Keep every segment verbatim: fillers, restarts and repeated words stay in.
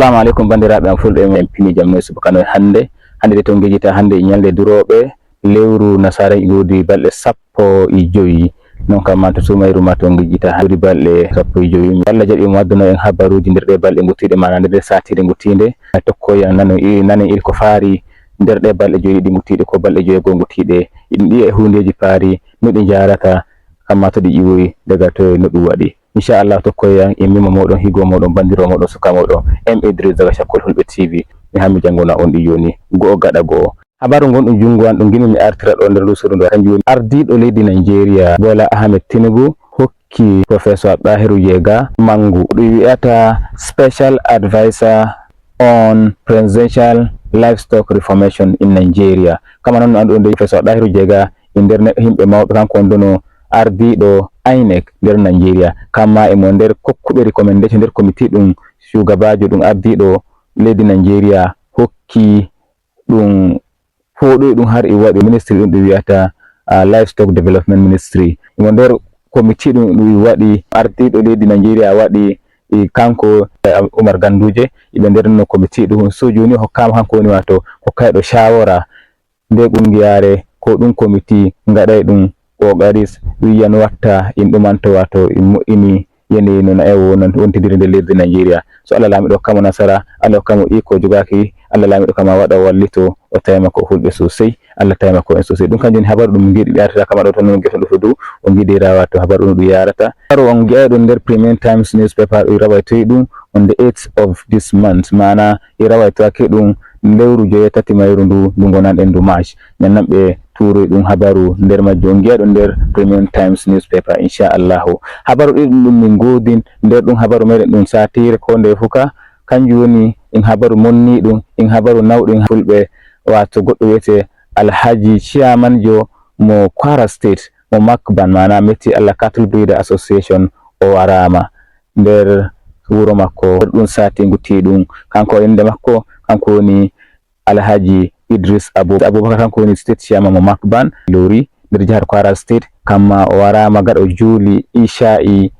Assalamu aleykum, banndiraaɓe am fulɓe, en pini jam noy subaka noy hannde. Hannde de to ngejita hannde e ñalnde durooɓe, lewru nasaara e ngoodi balɗe sappo e joyi. Non kam ma to sumayru ma to ngejita hannde balɗe sappo e joyi. Allah jaɓi mo adduno en habaruuji nder ɗe balɗe nguttiiɗe, maana nder ɗe saatiiɗe nguttiinde. Tokkoyan nano i-, nanen il ko faari nder ɗe balɗe joyi ɗi nguttiiɗe, ko balɗe joyi goo nguttiiɗe. Ɗi e huundeeji paari no ɗi njaarata, kamma to ɗi ƴiwoyi daga toye no ɗum waɗi. Inchallah tokkoyan e mimo moɗon, higo moɗon, bandiro moɗon, suka moɗon, M Idris daga Cakkol Hulɓe T V. Mi hammi janngo na on ɗi joni, go'o gaɗa go'o. Habaru ngon ɗum junngo an ɗum gimi mi artira ɗo nder lusuru ndo, kanjum woni ardiiɗo leydi Nigeria, Bola Ahmed Tinubu, hokki Professor Dahiru Jega mangu. Ɗum wi'ata Special Advisor on Presidential Livestock Reformation in Nigeria. Kama noon no annduɗon de Professor Dahiru Jega e nder neɗɗo yimɓe mawɓe, kanko wonduno ardiiɗo INEC nder Nigeria. Kamma e mo nder kokkuɓe recommendation nder committee ɗum shugabaajo ɗum ardiiɗo leydi Nigeria hokki ɗum fooɗoyi ɗum har e waɗi ministry ɗum ɗum wiyata, ah, Livestock Development Ministry. Mo nder committee ɗum ɗum waɗi ardiiɗo leydi Nigeria waɗi e kanko, eh, Umar Ganduje, iɓe nder no committee ɗum. So joni hokkama kanko woni wato hokkayɗo shawara nde ƙungiyaare ko ɗum committee ngaɗay ɗum. Kokaris wiya no watta in ɗumanto wato in moƴƴini yanayi no na'ewo non wontidiri nder leydi Nigeria. So Allah laamiɗo hokkamo nasara, Allah hokkamo iko jogaaki, Allah laamiɗo kama waɗa wallito, o taymako o hulɓe sosai, Allah taymako en sosai. Ɗum kanjum woni habaru ɗum ngiɗi mi artata kama ɗo ton non geto ɗo fudu, o ngiɗi rawa to habaru ɗum ɗum yarata. Habaru on ngi'ay ɗum nder Premium Times newspaper ɗum rawaytoyi ɗum on the eighth of this month, maana e rawaytoyake ɗum lewru joyetati mayru ndu, ndu gonanɗen ndu March. Nden nan ɓe tuuroy ɗum habaru nder majjum. On ngi'a ɗum nder Premium Times newspaper, inchallahu. Habaru ɗiɗi ɗum min ngoodin nder ɗum habaru meɗen ɗum saatiire ko nde fuka, kanjum woni in habaru monniiɗum, in habaru nawɗum fulɓe, wato goɗɗo wiyete Alhaji Chairman jo mo Kwara State, mo Makban, maana Metti Allah Cattle Breeder Association, o waraama nder wuro makko. Ɗum saati nguttiiɗum. Kanko innde makko, kanko woni Alhaji Idris Abu-, Abubakar, kanko woni state chairman mo Makban, Lori, nder jihar Kwara State. Kamma o waraama gaɗa o juuli Isha'i,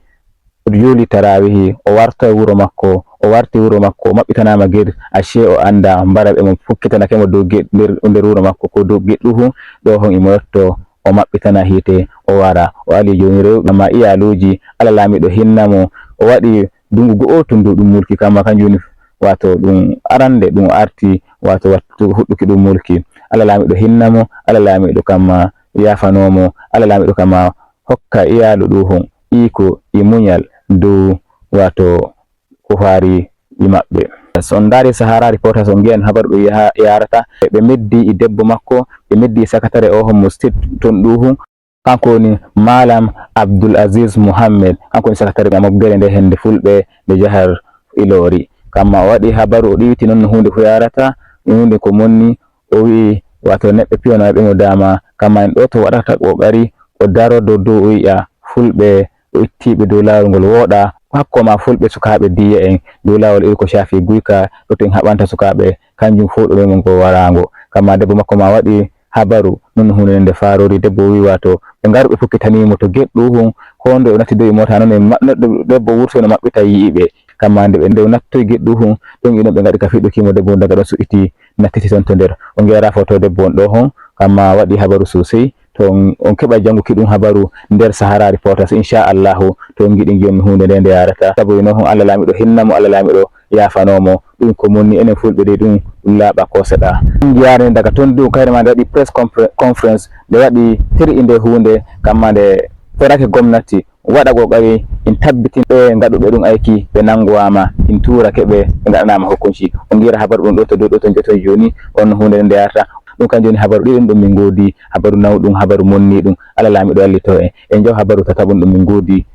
o juuli tarawihi, o warta wuro makko, o warti wuro makko, o maɓɓitanaama ged, ashe o annda mbara ɓe mo fukkitanake mo dow ged nder, nder wuro makko ko dow ged ɗuhu, ɗo hon imo yotto, o maɓɓitana hiite, o wara, o ali joni rewɓe ma iyaluuji, Allah laamiɗo hinna mo, o waɗi dungu go'otu ndu ɗum mulki, kamma kanjum woni wato ɗum arande ɗum arti wato wattu huɗɗuki ɗum mulki. Allah laamiɗo hinna mo, Allah laamiɗo kamma yaafano mo, Allah laamiɗo kamma hokka iyalu ɗuhun iko e muñal dow wato ko faari e maɓɓe. So on ndaari Sahara Reporters on ngi'an habaru ɗum yaha-, yarata. Ɓe meddi e debbo makko, ɓe meddi e sakatare o hommo state ton ɗuhun. Kanko woni Malam Abdul Aziz Muhammad, kanko woni sakatare mo moɓgere nde hende fulɓe nde jahar Ilori. Kamma o waɗi habaru, o ɗiwiti noon no huunde fu yarata, huunde ko monni, o wi'i, wato neɗɗo piyono ɓe mo dama, kamma en ɗo to waɗata ƙoƙari, o daro dow dow o yi'a fulɓe o ittiiɓe dow laawol ngol wooɗa, hakko ma fulɓe sukaaɓe diiye en dow laawol iri ko shaafi guyka, ɗo to en haɓanta sukaaɓe, kanjum fof ɗo memo ngo waraango. Kamma debbo makko ma waɗi habaru, non huunde nde faarori. Debbo wi, wato, ɓe ngaru ɓe fukkitanimo to geɗɗu hun, ko nde o natti dow e mota, non e ma-, neɗɗo, debbo wurtoy no maɓɓita yi'i ɓe. Kamma nde ɓe, nde o nattoy geɗɗu hun, ɗon iɗon ɓe ngaɗi ka fiɗɗukimo, debbo on daga ɗon su'iti, nattiti ton to nder. O ngeera foto debbo on ɗo hon, kamma waɗi habaru sosai. To on, on keɓa jannguki ɗum habaru nder Sahara Reporters, inchallahu, to on ngiɗi ngi'on no huunde nde nde yarata. Sabu ino hon Allah laamiɗo hinna mo, Allah laamiɗo yaafano mo. Ɗum ko monni enen fulɓe de ɗum, ɗum laaɓa ko seɗa. Njiyaare nde daga ton ɗum kayre ma nde waɗi press compre-, conference, nde waɗi tiri nde huunde, kamma nde torake gomnati waɗa kokari in tabbitin ɓe ngaɗuɓe ɗum aiki ɓe nangowaama, in tuurake ɓe, ɓe ngaɗanaama hukunci. On ngiira habaru ɗum ɗo to dow ɗo to njoton jooni, on no huunde nde nde yarata. Ɗum kanjum woni habaru ɗiɗum ɗum min ngoodi, habaru nawɗum, habaru monniɗum. Allah laamiɗo wallito en. En njaw habaru tataɓum ɗum min ngoodi.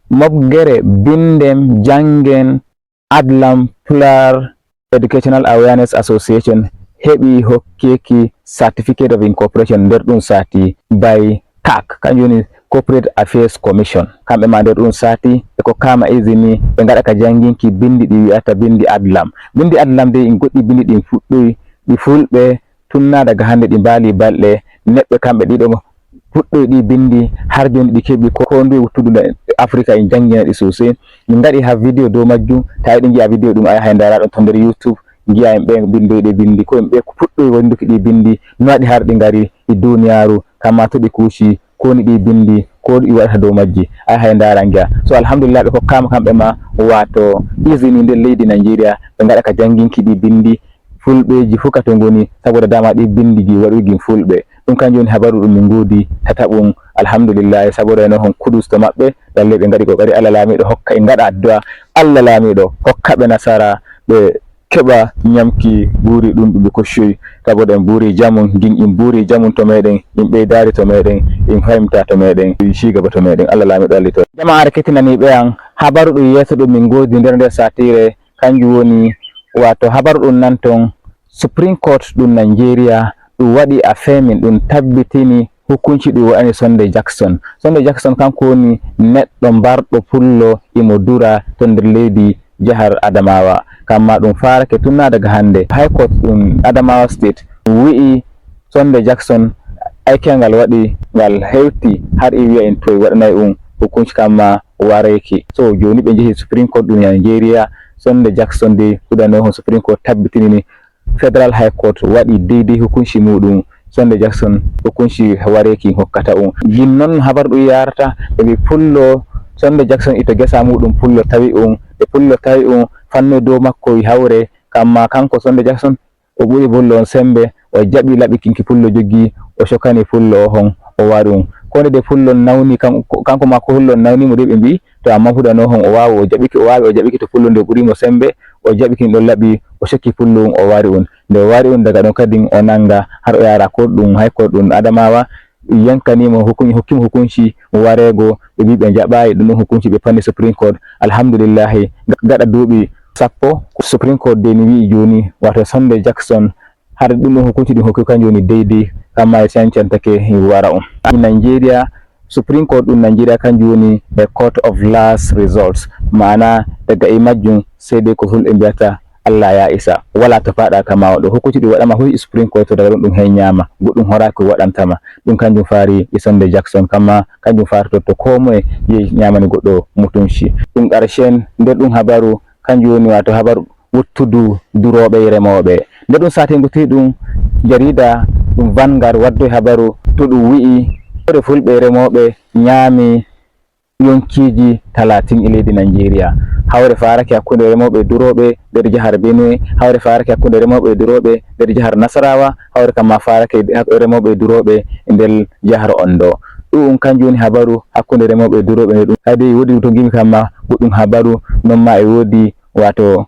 Moɓgere binden janngen Adlam Plural Educational Awareness Association heɓi hokkeki Certificate of Incorporation nder ɗum sati by CAC, kanjum woni Corporate Affairs Commission. Kamɓe ma nder ɗum sati ɓe kokkaama izini ɓe ngaɗa ka jannginki bindi ɗi wi'ata bindi Adlam. Bindi Adlam dey in goɗɗi bindi ɗin fuɗɗoyi ɗi fulɓe tunna daga hannde ɗi mbaali balɗe neɓɓe kamɓe ɗiɗo puɗɗoyi ɗi binndi, har jooni ɗi keɓi ko, ko nduye wuttudu nda Afrika, en janngina ɗi sosai. Min ngaɗi ha video dow majjum, ta eɗen njiya video ɗum, a yahay ndaara ɗon to nder YouTube, ngiya en ɓe binndoyi ɗi binndi, ko en ɓe ko puɗɗoyi wonduki ɗi binndi, no waɗi har ɗi ngari e duniyaaru, kamma to ɗi kuuci, ko woni ɗi binndi, ko ɗi waɗata dow majji, a yahay ndaara ngiya. So alhamdulillah, ɓe kokkaama kamɓe ma, waato izini nder leydi Nigeria, ɓe ngaɗa ka jannginki ɗi binndi, fulɓeji fuu ka to ngoni, saboda dama ɗi binndiji waɗugi fulɓe. Ɗum kanjum woni habaru ɗum min ngoodi tataɓum, alhamdulillahi, saboda no hon kudus to maɓɓe, lalle ɓe ngaɗi kokari. Allah laamiɗo hokka, en ngaɗa addu'a, Allah laamiɗo hokka ɓe nasara, ɓe keɓa nyamki buuri ɗum ɗum ɓe koccoyi, saboda en buuri jamun, gin in buuri jamun to meɗen, in ɓeydaari to meɗen, in fahimta to meɗen, in cigaba to meɗen. Allah laamiɗo allito. Jama'aare ketinaniiɓe an, habaru ɗum yeeso ɗum min ngoodi nder nder satire, kanjum woni, wato, habaru ɗum nan ton, Supreme Court ɗum Nigeria ɗum waɗi a femin, ɗum tabbitini hukunci ɗum waɗani Sunday Jackson. Sunday Jackson kanko woni neɗɗo mbarɗo pullo, imo dura to nder leydi jahar Adamawa. Kamma ɗum farake tun na daga hande. High Court ɗum Adamawa State ɗum wi'i Sunday Jackson, aykel ngal waɗi ngal hewti har e wi'a en toy waɗanay ɗum hukunci kamma wareki. So joni ɓe jehi Supreme Court ɗum Nigeria, Sunday Jackson de huɗano hon Supreme Court tabbitini ni Federal High Court waɗi deydey hukunci muɗum. Sunday Jackson hukunci wareeki hokkata um. Gin non habar ɗum yarata, ɓe mbi pullo Sunday Jackson ito gesa muɗum pullo tawi um, ɓe pullo tawi um fanno dow makko e hawre, kamma kanko Sunday Jackson o ɓuri pullo on sembe, o jaɓi laɓi kinki pullo joggi, o cokani pullo o hon, o wari um. Ko nde de pullo nawni kan-, kanko ma ko pullo nawni mo de ɓe mbi to amma huɗano hon o wawi, o jaɓiki, o wawi, o jaɓiki to pullo nde ɓuri mo sembe, o jaɓi kin ɗon laɓi, o cokki pullo um, o wari um. Nde o wari um daga ɗon kadin o nanga har o yara ko ɗum hay ko ɗum Adamawa, yankanimo hukun-, hokkimo hukunci wareego, ɓe mbi ɓe jaɓayi ɗum ɗum hukunci, ɓe panni Supreme Court. Alhamdulillahi, ga-, gaɗa duuɓi sappo, Supreme Court de mi wi'i joni, wato Sunday Jackson, har ɗum ɗum hukunci ɗum hokki kanjum woni deydey, kamma e cancantake wara on. Nigeria, Supreme Court ɗum Nigeria kanjum woni a court of last results, maana daga e majjum sai dai ko fulɓe mbiyata Allah ya isa, wala to faɗa kama o ɗo hukunci ɗum waɗama hoy Supreme Court to daga ɗum ɗum heññama, goɗɗum horaaki waɗantama. Ɗum kanjum faari e Sunday Jackson, kamma kanjum faari to, to ko moye yehi ñamani goɗɗo mutunci. Ɗum ƙarshen nder ɗum habaru, kanjum woni wato habaru wuttudu durooɓe e remooɓe. Nde ɗum satingu ti ɗum jarida ɗum Vanguard waddoy habaru to ɗum wi'i hoore fulɓe e remooɓe ñaami yonkiji talatin e leydi Nigeria. Hawre farake hakkunde remooɓe e durooɓe nder jahar Benue, hawre farake hakkunde remooɓe e durooɓe nder jahar Nasarawa, hawre kamma farake hak-, remooɓe e durooɓe e nder jahar Ondo. Ɗuum kanjum woni habaru hakkunde remooɓe e durooɓe nde ɗum. Kadi woodi to ngimi kamma goɗɗum habaru, non ma e woodi wato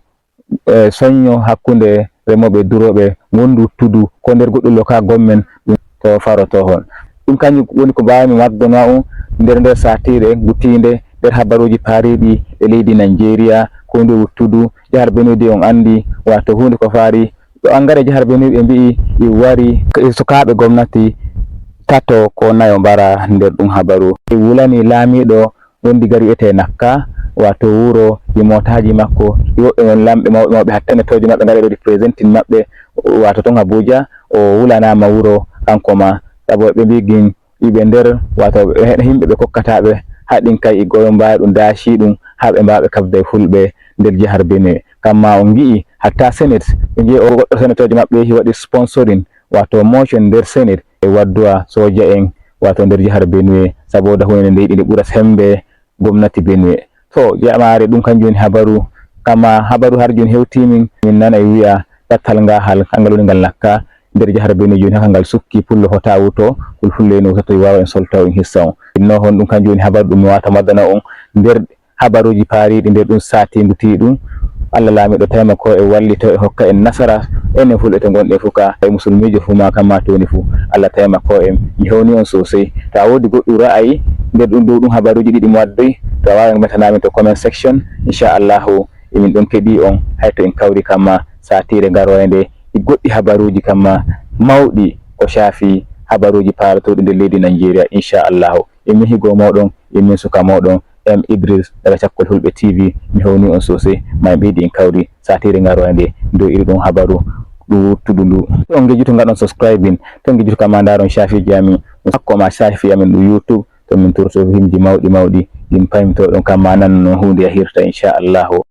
e, soñño hakkunde remooɓe e durooɓe ngondu tudu ko nder goɗɗum loka gommen ɗum to faroto hon. Ɗum kanjum woni ko mbaawmi waddana on nder nder satire gutiinde nder habaruuji paariiɗi e leydi Nigeria, ko ndu wuttudu jahar Benue de on anndi, wato huunde ko faari ɗo angare jahar Benue ɓe mbi'i i wari e sukaaɓe gomnati tato ko nayo mbara nder ɗum habaru. E wulani laamiiɗo wondi gari wi'etee Nakka, wato wuro e mootaaji makko, e woɓɓe mon lamɓe mawɓe mawɓe, hatta e tojo maɓɓe ngaɗa ɗo representing maɓɓe, wato ton Abuja, o wulanaama wuro kanko ma, sabu ɓe mbi gin iɓe nder, wato ɓe heɗa yimɓe ɓe kokkata ɓe, haɗin kay e goyo mbaya ɗum daaci ɗum, haa ɓe mbaawa ɓe kabda e fulɓe nder jahar Benue. Kamma on ngi'i hatta Senate, ɓe ngi'i o goɗɗo senatojo maɓɓe yehi waɗi sponsoring, wato motion nder Senate, e wadduwa soja en, wato nder jahar Benue, saboda hunde nde yiɗi nde ɓura sembe gomnati Benue. To, jamaare, ɗum kanjum woni habaru. Kamma habaru har joni hewti min, min nana e wi'a battal ngahal, kangal woni ngal Nakka, nder jahar Benue joni haka ngal sukki, pullo fota wuto, kul fulle no wutoto, wawa en solta on, hissa on. Inno hon ɗum kanjum woni habaru ɗum mi wata maddana on nder habaruuji paariiɗi nder ɗum saatiindu tii ɗum. Allah laamiiɗo taymako e wallito e hokka en nasara, enen fulɓe to ngonɗen fuu ka, e musulmiijo fuu ma kamma to woni fuu. Allah taymako en, mi hewni on sosai. To a woodi goɗɗum ra'ayi nder ɗum dow ɗum habaruuji ɗiɗi mi waddoyi, to a waawan metanamin to comment section. Inchallahu, emin ɗon keɗi on, hay to en kawri kamma saatiire garoynde e goɗɗi habaruuji kamma mawɗi ko shaafi habaruuji paarotooɗi nder leydi Nigeria, inchallahu. E min higo mooɗon, e min suka mooɗon, M Idris daga Cakkol Fulɓe T V. Mi hewni on sosai, ma en ɓeydi en kawri saatiire ngaroynde dow iri ɗum habaru. ɗum wuttudu ndu. To on ngejjutu ngaɗon subscribing, to on ngejjutu kama ndaron shafi jami, ɗum sakko ma shafi amin ɗum YouTube, to min turto himji mawɗi mawɗi, ɗin payimto ɗon kama nan no huunde yahirta, insha Allahu.